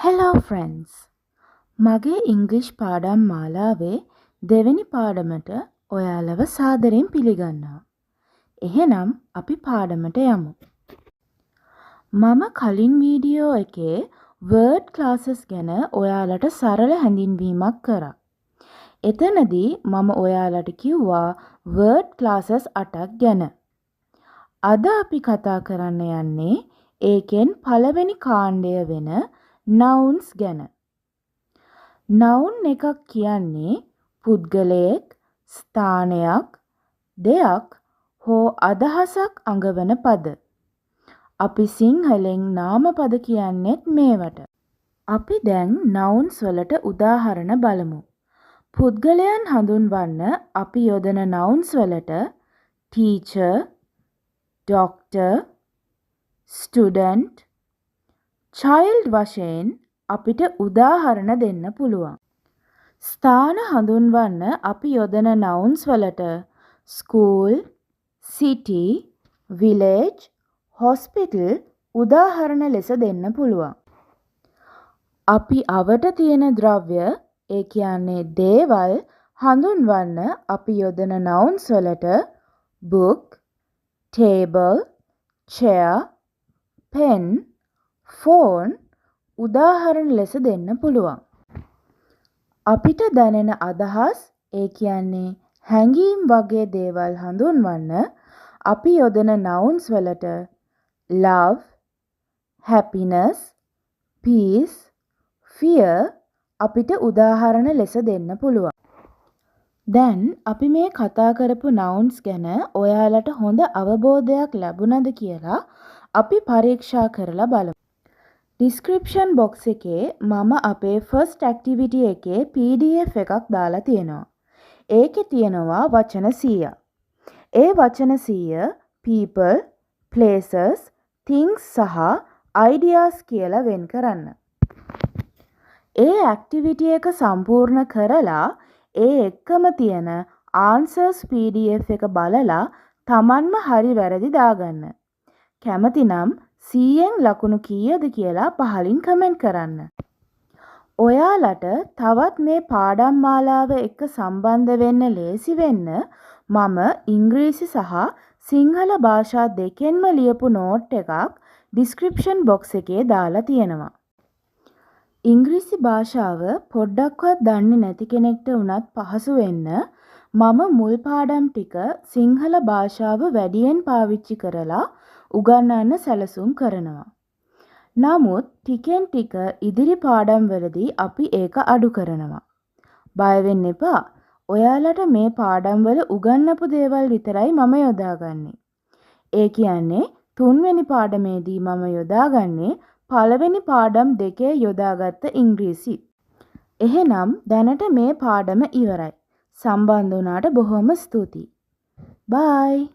Hello friends. මගේ ඉංග්‍රීසි පාඩම් මාලාවේ දෙවෙනි පාඩමට ඔයාලව සාදරයෙන් පිළිගන්නවා. එහෙනම් අපි පාඩමට යමු. මම කලින් වීඩියෝ එකේ වර්ඩ් ක්ලාසස් ගැන ඔයාලට සරල හැඳින්වීමක් කරා. එතනදී මම ඔයාලට කිව්වා වර්ඩ් ක්ලාසස් 8ක් ගැන. අද අපි කතා කරන්න යන්නේ ඒකෙන් පළවෙනි කාණ්ඩය වෙන නවුන්ස් ගැන. නවුන් එකක් කියන්නේ පුද්ගලයෙක්, ස්ථානයක්, දෙයක් හෝ අදහසක් අඟවන පද. අපි සිංහලෙන් නාමපද කියන්නෙත් මේවට. අපි දැන් නවුන්ස් වලට උදාහරණ බලමු. පුද්ගලයන් හඳුන්වන්න අපි යොදන නවුන්ස් වලට ටීචර්, ඩොක්ටර්, ස්ටුඩන්ට්, චයිල්ඩ් වශයෙන් අපිට උදාහරණ දෙන්න පුළුවන්. ස්ථාන හඳුන්වන්න අපි යොදන නවුන්ස් වලට ස්කූල්, සිටි, විලේජ්, හොස්පිටල් උදාහරණ ලෙස දෙන්න පුළුවන්. අපි අවට තියෙන ද්‍රව්‍ය, ඒ කියන්නේ දේවල් හඳුන්වන්න අපි යොදන නවුන්ස් වලට book, table, chair, pen, phone උදාහරණ ලෙස දෙන්න පුළුවන්. අපිට දැනෙන අදහස්, ඒ කියන්නේ හැඟීම් වගේ දේවල් හඳුන්වන්න අපි යොදන නවුන්ස් වලට love, happiness, peace, fear අපිට උදාහරණ ලෙස දෙන්න පුළුවන්. දැන් අපි මේ කතා කරපු නවුන්ස් ගැන ඔයාලට හොඳ අවබෝධයක් ලැබුණද කියලා අපි පරීක්ෂා කරලා බලමු. ඩිස්ක්‍රිප්ෂන් බොක්ස් එකේ මම අපේ ෆස්ට් ඇක්ටිවිටි එකේ PDF එකක් දාලා තියෙනවා. ඒකේ තියෙනවා වචන 100ක්. ඒ වචන 100 people, places, things සහ ideas කියලා වෙන් කරන්න. ඒ ඇක්ටිවිටි එක සම්පූර්ණ කරලා ඒ එක්කම තියෙන ආන්සර්ස් PDF එක බලලා තමන්ම හරි වැරදි දාගන්න. කැමති නම් 100න් ලකුණු කීයද කියලා පහලින් කමෙන්ට් කරන්න. ඔයාලට තවත් මේ පාඩම් මාලාව එක්ක සම්බන්ධ වෙන්න ලේසි වෙන්න මම ඉංග්‍රීසි සහ සිංහල භාෂා දෙකෙන්ම ලියපු නෝට් එකක් ඩිස්ක්‍රිප්ෂන් බොක්ස් එකේ දාලා තියෙනවා. ඉංග්‍රීසි භාෂාව පොඩ්ඩක්වත් දන්නේ නැති කෙනෙක්ට වුණත් පහසු වෙන්න මම මුල් පාඩම් ටික සිංහල භාෂාව වැඩියෙන් පාවිච්චි කරලා උගන්වන්න සැලසුම් කරනවා. නමුත් ටිකෙන් ටික ඉදිරි පාඩම් වලදී අපි ඒක අඩු කරනවා. බය වෙන්න එපා. ඔයාලට මේ පාඩම් වල උගන්වපු දේවල් විතරයි මම යොදාගන්නේ. ඒ කියන්නේ තුන්වෙනි පාඩමේදී මම යොදාගන්නේ පළවෙනි පාඩම් දෙකේ යොදාගත්ත ඉංග්‍රීසි. එහෙනම් දැනට මේ පාඩම ඉවරයි. සම්බන්ධ වුණාට බොහොම ස්තුතියි. බායි.